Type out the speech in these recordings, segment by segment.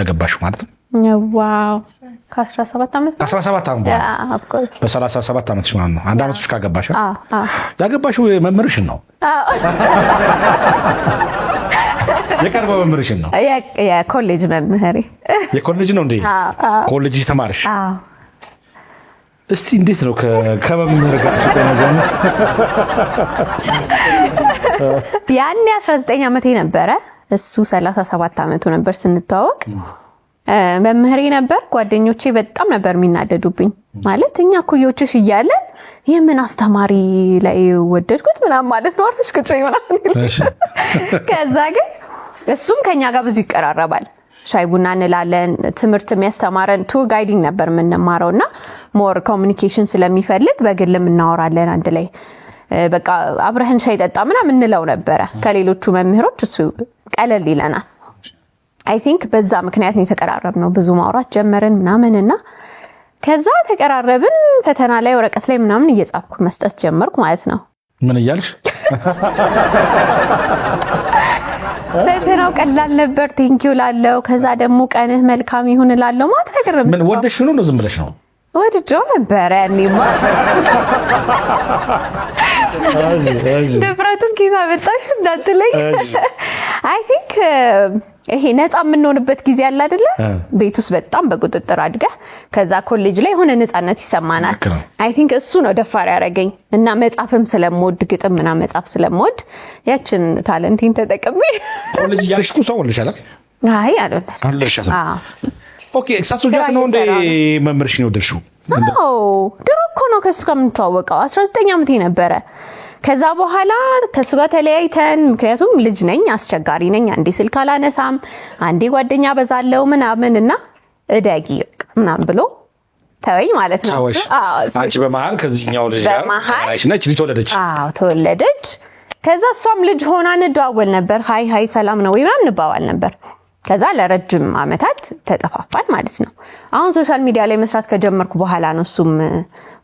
ያገባሽው ማለት ነው። Wow፣ ከ17 ዓመት። ከ17 ዓመት በኋላ። Of course. በ37 ዓመትሽ ማለት ነው። አንድ ዓመት ውስጥ ካገባሽ አዎ አዎ ያገባሽው መምህርሽን ነው። የቀድሞ መምህርሽን ነው። የኮሌጅ መምህሬ። የኮሌጅ ነው እንዴ? ኮሌጅ ተማርሽ? አዎ። እስቲ እንዴት ነው ከመምህር ጋር ፍቅር መጀመር? ያኔ 19 ዓመቴ ነበረ። እሱ 37 ዓመቱ ነበር ስንተዋወቅ። መምህሬ ነበር። ጓደኞቼ በጣም ነበር የሚናደዱብኝ። ማለት እኛ እኩዮችሽ እያለን የምን አስተማሪ ላይ ወደድኩት ምናምን ማለት ነው። አርፈሽ ቁጭ በይ ምናምን ይሉኛል። ከዛ ግን እሱም ከኛ ጋር ብዙ ይቀራረባል። ሻይ ቡና እንላለን። ትምህርት የሚያስተማረን tour guiding ነበር የምንማረው እና more communication ስለሚፈልግ በግልም እናወራለን አንድ ላይ፣ በቃ አብረህን ሻይ ጠጣ ምናምን እንለው ነበረ። ከሌሎቹ መምህሮች እሱ ቀለል ይለናል። I think በዛ ምክንያት ነው የተቀራረብነው። ብዙ ማውራት ጀመርን ምናምን እና ከዛ ተቀራረብን። ፈተና ላይ ወረቀት ላይ ምናምን እየጻፍኩ መስጠት ጀመርኩ ማለት ነው። ምን እያልሽ? ፈተናው ቀላል ነበር። Thank you ላለው፣ ከዛ ደግሞ ቀንህ መልካም ይሁን እላለሁ ማለት ነገር ነው። ምን ወደሽ ነው ነው ዝም ብለሽ ነው? ወድጄው ነበረ ያኔማ። ድፍረቱን ኬት አመጣሽ እንዳትለኝ። I think ይሄ ነፃ የምንሆንበት ጊዜ አለ አይደለ? ቤት ውስጥ በጣም በቁጥጥር አድገህ ከዛ ኮሌጅ ላይ የሆነ ነፃነት ይሰማናል። ልክ ነው። I think እሱ ነው ደፋር ያደረገኝ እና መጻፍም ስለምወድ፣ ግጥም ምናምን መጻፍ ስለምወድ ያችን talent ኤን ተጠቅሜ። ኮሌጅ እያለሽ እኮ ሰው ወልደሻል አይደል? አይ፣ አልወለድኩም። አልወለድሻትም? አዎ። Okay፣ ሳትወልጃት ነው እንደ ስራ እየሰራ። መምህርሽን የወደድሽው? አዎ፣ ድሮ እኮ ነው ከእሱ ጋር የምንተዋወቀው። 19 ዓመቴ ነበረ። ከዛ በኋላ ከእሱ ጋር ተለያይተን፣ ምክንያቱም ልጅ ነኝ፣ አስቸጋሪ ነኝ። አንዴ ስልክ አላነሳም፣ አንዴ ጓደኛ በዛለው ምናምን እና እደጊ በቃ ምናምን ብሎ ተወኝ ማለት ነው። ተወሽ። አዎ። አንቺ በመሀል ከዚህኛው ልጅ ጋር በመሀል ተገናኝሽ እና ይህች ልጅ ተወለደች። አዎ፣ ተወለደች። ከዛ እሷም ልጅ ሆና እንደዋወል ነበር። Hi hi፣ ሰላም ነው ወይ ምናምን እንባባል ነበር። ከዛ ለረጅም ዓመታት ተጠፋፋን ማለት ነው። አሁን social media ላይ መስራት ከጀመርኩ በኋላ ነው እሱም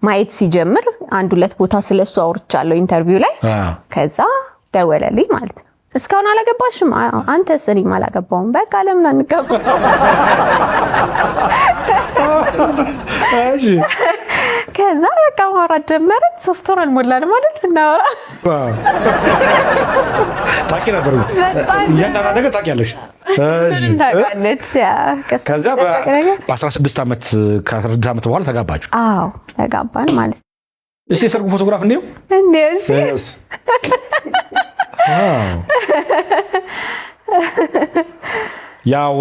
ማየት ሲጀምር፣ አንድ ሁለት ቦታ ስለሱ አውርቻለሁ interview ላይ። ከዛ ደወለልኝ ማለት ነው። እስካሁን አላገባሽም? አዎ። አንተስ? እኔም አላገባውም። በቃ ለምን አንገባ? ከዛ በቃ ማውራት ጀመርን። 3 ወር አልሞላንም ማለት ስናወራ። ታውቂ ነበር። በጣም። እያንዳንዷ ነገር ታውቂያለሽ። እሺ። ታውቃለች። Yeah፣ ከሱ ከዚያ የሚደበቅ ነገር። በ16 ዓመት፣ ከ16 ዓመት በኋላ ተጋባችሁ። አዎ፣ ተጋባን ማለት ነው። እስኪ የሰርጉ ፎቶግራፍ እንየው። እንዴ፣ እሺ። Wow። ያው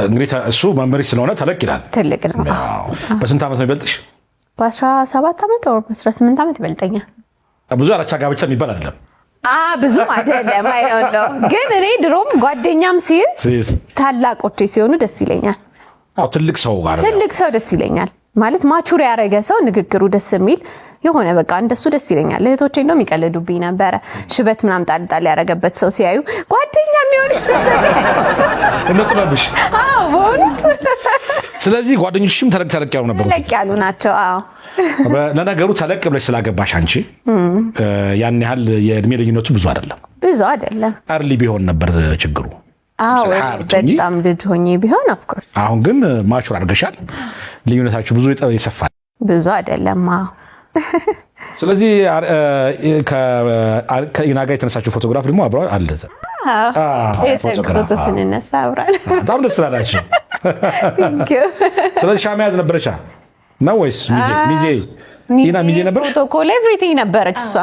እንግዲህ እሱ መምህርሽ ስለሆነ ተለቅ ይላል። ትልቅ ነው። ያው በስንት ዓመት ነው ይበልጥሽ? በ17 ዓመት ወይ በ18 ዓመት ይበልጠኛል። ብዙ አላቻ ጋብቻ የሚባል አይደለም። ብዙም አይደለም። I don't know፣ ግን እኔ ድሮም ጓደኛም ሲይዝ ሲይዝ ታላቆቼ ሲሆኑ ደስ ይለኛል። አዎ፣ ትልቅ ሰው ጋር። ትልቅ ሰው ደስ ይለኛል። ማለት mature ያደረገ ሰው፣ ንግግሩ ደስ የሚል የሆነ በቃ እንደሱ ደስ ይለኛል። እህቶቼ እንደውም ይቀልዱብኝ ነበረ። ሽበት ምናምን ጣል ጣል ያደረገበት ሰው ሲያዩ ጓደኛ የሚሆንሽ እንደ ጥበብሽ። አዎ፣ በእውነት። ስለዚህ ጓደኞችሽም ተለቅ ተለቅ ያሉ ነበሩ። ተለቅ ያሉ ናቸው። አዎ። ለነገሩ ተለቅ ብለሽ ስላገባሽ አንቺ ያን ያህል የእድሜ ልዩነቱ ብዙ አይደለም። ብዙ አይደለም። Early ቢሆን ነበር ችግሩ። አዎ። ለምሳሌ 20 ብትሆኚ። በጣም ልጅ ሆኜ ቢሆን of course። አሁን ግን mature አድርገሻል። ልዩነታችሁ ብዙ የሰፋ ብዙ አይደለም። አዎ። ስለዚህ ከኢና ጋር የተነሳችው ፎቶግራፍ ደግሞ አብረ አለ እዛ። የሰርግ ፎቶግራፍ፣ ፎቶ ስንነሳ አብራል። በጣም ደስ ስላላችሁ። Thank you. ስለዚህ ሻማ ያዝ ነበረቻ ነው ወይስ ሚዜ? ሚዜ፣ ኢና ሚዜ ነበርሽ? ፕሮቶኮል everything ነበረች እሷ።